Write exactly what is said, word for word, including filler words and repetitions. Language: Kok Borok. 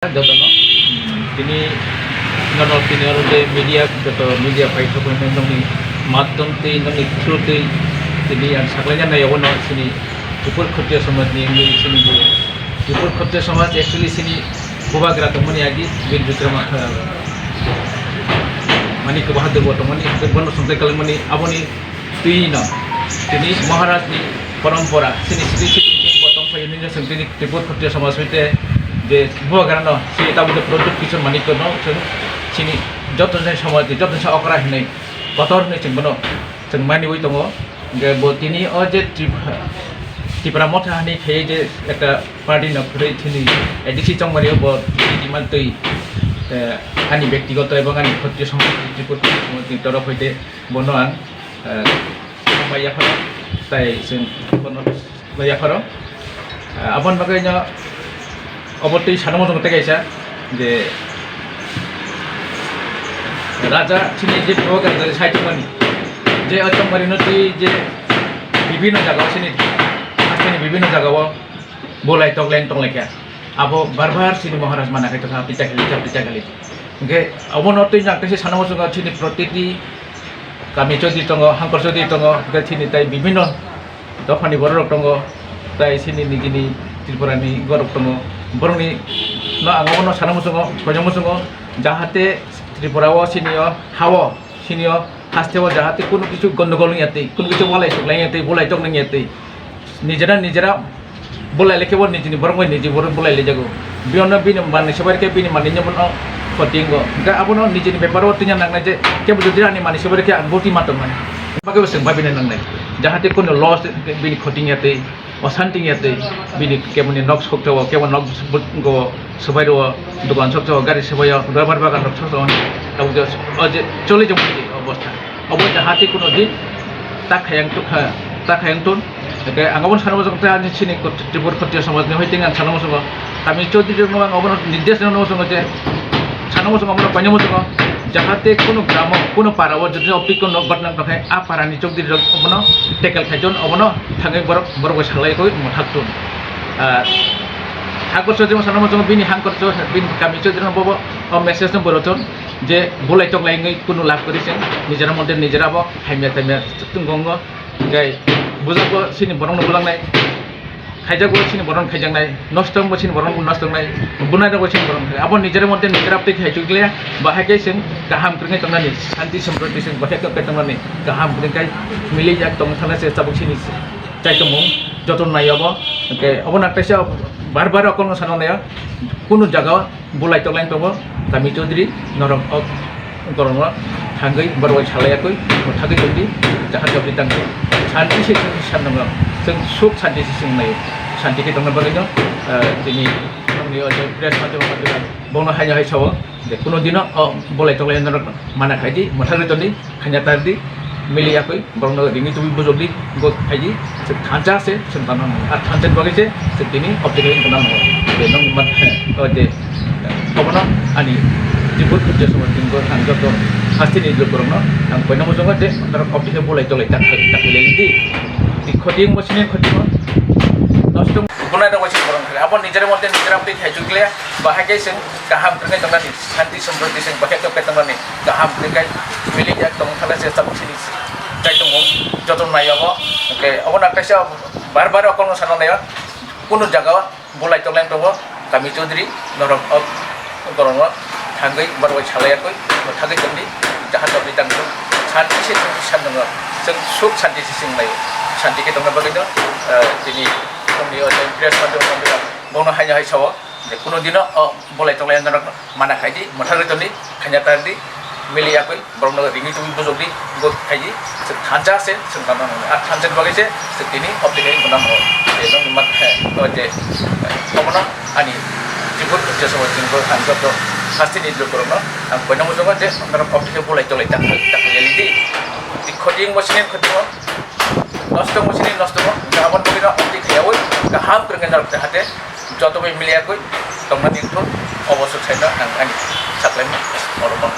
Jotono, tini nono tini oro je media, joto media paithak nokni madhyom twi nokni through twi tini ang saklaina nai obo no chini Tripur Khatriya Samaj ni wngwi chini je Tripur Khatriya Samaj actually chini bubagra tongmani agi Bir Bikrama, ah, Manik Bahadur bo tongmani, bono songtai kalmani aboni twi no tini Maharaj ni porompora chini sri sri bo tongphai nini chwng tini Tripur Khatriya Samaj hoite je bubagra no chini tabuk je Pradyut Kishore Manik no chwng chini joto jani samaj ni joto jani okra hinwi kotor hinwi chwng bono chwng maniwi tongo. Hwnkhe bo tini o je Trip-, Tipra Motha hani khaiwi je ekta party no phwrwi chini A D C chongmani bo tini mantwi, eh, ani bektigoto ebong ani Khatriya Samaj ni Tripur Khatriya Samaj ni torof hoite bono ang, eh, hambai yapharo, tai chwng bono yapharo. Eh, aboni bagwi no obo twi sana muchungo tei kaisa je raja chini je program je saichung mani je o chongmani no twi je bibhinno jaga o chini, chini bibhinno jaga o bulai toklai tonglaikha. Abo bar bar chini Maharaj mana khai tongkha, apni chakhali, apni chakhali. Hwnkhe obono twi jang kaisa sana muchungo chini protiti kami Chaudhary tongo, Hankar Chaudhary tongo, hwnkhe chini tai bibhinno dophani bororok tongo, tai chini nijini Tripurani borok tongo. Borokni no ang obono sana muchungo, khoina muchungo, jahate Tripura o chini o ha o, chini o haste o jahate kunu kichu gondogol wngya twi, kunu kichu walai suklai wngya twi, bulai tok wngya twi. Nijera nijera bulai le kebo nijini borok bai niji borok bulai le jago. Biyano bini manwi se bai khe bini manwi no bono khotingo. Hwnkhe abono nijini beparo twinya nangnai je kebo jodi ani manwi se bai khe ang boti ma tongmani. Bagwi bo chwng babina nangnai. Jahate kunu loss bini khoting ya twi, osanti ya twi, bini keboni nok sokjao, kebo nok bo swbai rwo, dokan sokjao, gari swbaio, rubber bagan rok sokjao. Tabuk je o je choli jongmani obostha. Obo jahate kunu din ta khayang tu-, kha-, ta khayang tun. Hwnkhe ang obono sana muchungo tei ani chini kot-, Tripur Khatriya Samaj ni hoite ang sana muchungo. Kami Chaudhary rok no ang obono nirdesh rwna muchungo je sana muchungo, obono koina muchungo. Jahate kunu gramo, kunu para o jodi opik kunu ghotna tongkhe a para ni Chaudhary rok obono tackle khai tun, obono thangwi borok, borok bai salai koi mothak tun. Ah, Hankar Chaudhary sana muchungo bini Hankar Chau-, bini kami Chaudhary no bobo o message no boro tun. Je bulai toklai wngwi kunu lab kwrwi chwng nijera moddhe nijera bo hamya tamya tongkha wngkha. Hwnkhe bujak bo chini borokno bujaknai, khaijak bo chini borokno khaijaknai, nosto wngbo chini borokno nosto wngnai, bunai rok bo chini borokno khaijak. Abo nijera moddhe nijera twi khai chukliya, bahai khe chwng kaham kwrwngwi tongnani, shanti sampriti chwng bahai khe tongnani, kaham kwrwngkhe milijak tongthana se tabuk chini chaitomung joto nai obo. Hwnkhe obo naktaisa bar bar okolno sana nai o, kunu jaga o bulai toklai tongo, kami Chaudhary norok o borokno thangwi borok bai salai yakwi, bo thangwi tongdi, jahar jabri tangdi. Shanti se chwng sanango, chwng suk shanti se chwng naio. Shanti khe tongna bagwino, ah, tini nokni o je press madhyamo madhyamo bono haino hai sao, je kuno dino o bulai toklai norok mana khaidi, mwthangwi tongdi. Khaina tardi, mili yakwi, borokno ringwi tubui bujokdi, bo phaidi, se thansa se, se tangna nango. A thansa bagwi se, se tini objection tangna nango. Je nokni mat-, he, o je, obono ani Tripur Khatriya Samaj ni bo ang joto hasteni borokno ang koina muchungo je, norok objection bulai tolai ta khai, ta khai lai di. Di khoti mo sini khoti mo. Nosto bunai rok waisa borok khai. Abo nijera mote nijera twi khai chukle, bahai khe se kaham khe tongnani. Shanti sampriti se bahai khe tongnani, kaham khe milijak tong thangna se tabuk sini chai tongo, joto nai obo. Hwnkhe obo naktaisa bar bar okolno sana nai o, kunu jaga o bulai toklai tongo, kami Chaudhary norok o borokno thangwi borok bai salai yakwi, thangwi tongdi, jahar jabri tangdi, shanti se tongdi, shanti se chwng suk shanti se chwng nai o, shanti khe tongna bagwi no, eh, tini tongdi o, tei press madhyamo bono haino hai sao. Je kuno dino o bulai toklai norok mana khaidi, mwthangwi tongdi, khaina tardi, mili yakwi, borokno ringwi tubui bujokdi, bo khaidi, se thansa se, se tangna nango. A thansa bagwi se, se tini objection tangna nango. Je nokni mat-, he, o je, obono ani Tripur Khatriya Samaj ni bo ang joto hasteni borokno ang koina muchungo je norok objection bulai toklai ta khai, ta khai ya lidi. Di khoti mo sini khoti mo, nosto mo sini nosto mo, aboni bagwi no objection yawi, kaham kwrwngwi norok jahate joto bai mili yakwi tongmani wngthun, obo swk saino ang ani saklaima oro no